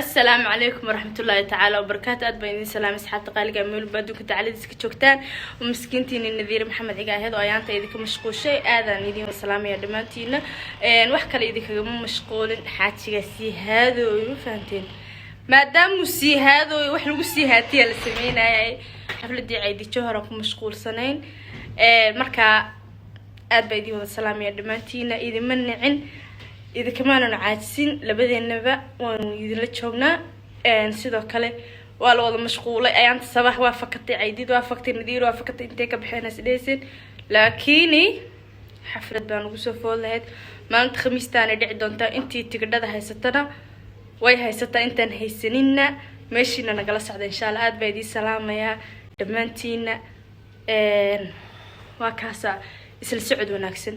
Asalaamu calaykum waraxmatullaahi tacaala wabarakaatu. Aad baan idin salaamay, asxaabta qaaliga, meel walba adduunka tacaladiisa ka joogtaan. Miskiintiina Nadiire Maxamed Ciga aheed oo ayaanta idinka mashquushay. Aadaan idin salaamaya dhammaantiina. Wax kale idinkagama mashquulin, xaajigaa sii haadooy, ma fahanteen? Maadaamuu sii haadooy, wax lagu sii haatiyaa la sameynayay. Xafladii Caydijo horan ku mashquulsanayn. Markaa aad baa idin wada salaamaya dhammaantiina. Idinma nicin, idinkamaananu caajisin, labadeenaba waanu idinla joognaa. Sidoo kale waa la wada mashquulay ayaanta. Sabax waa fakatay, Caydid waa faktay, Nadiir waa fakatay, intay ka baxeen is dheyseen. Laakiini xaflad baa nagu soo food lahayd. Maalinta Khamiistaana dhici doontaa. Intii tigidhada haysatana way haysataa, intaan haysaninna meeshiina nagala socda, insha Allah. Aad baa idiin salaamayaa dhammaantiina. Waa kaasa, isla socod wanaagsan.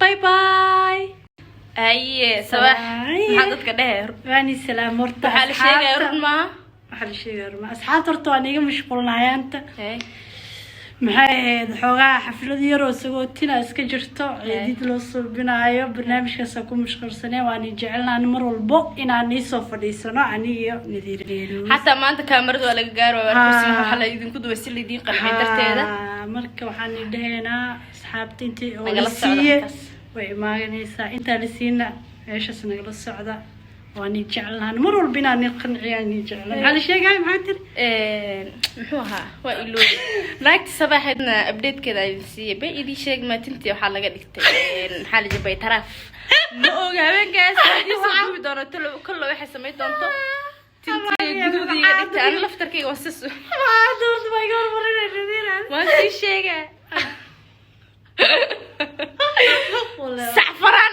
Bye bye. Haye Sabax, maxaa dadka dhehe? Waani salaam horta. Waxaa la sheegaya run maaha? Waxaa la sheegaya run maaha. Asxaabta, horta waan iga mashquulnayaanta. Maxay ahayd, xoogaa xaflad yaroo sagootina iska jirto, ciidid loo suubinaayo, barnaamijkaasa ku mashquulsaneen. Waan jecelnaa mar walbo inaan iisoo fadhiisano aniyo Nadiir. Xataa maanta kaamarada waa laga gaaro. Waxaa la idinku duway si laydin qanciyo darteeda. Marka waxaan dhahaynaa asxaabta, intii oo nagala la socda siiye halkaas. Way imaanaysaa. Intaa la siina meeshaas nagala socda. Waan jecelnahan mar walba inaan ni qanciyaan, ni jeclan. Maxaa la sheegaya? Maxaa tiri? Muxuu ahaa? Waa iloobi. Naagta Sabaxeedna updatekeeda idin siiyay bay idin sheeg. Maatintii waxaa laga dhigtay, maxaa la jibay, taraaf. Ma oga habeenkaas idiin soo duubi doono. Talo kolla waxay samayn doonto. Tintii guduud iga dhigtay, ana laftarkayga waan sis waan sii sheegaa sacfaraan.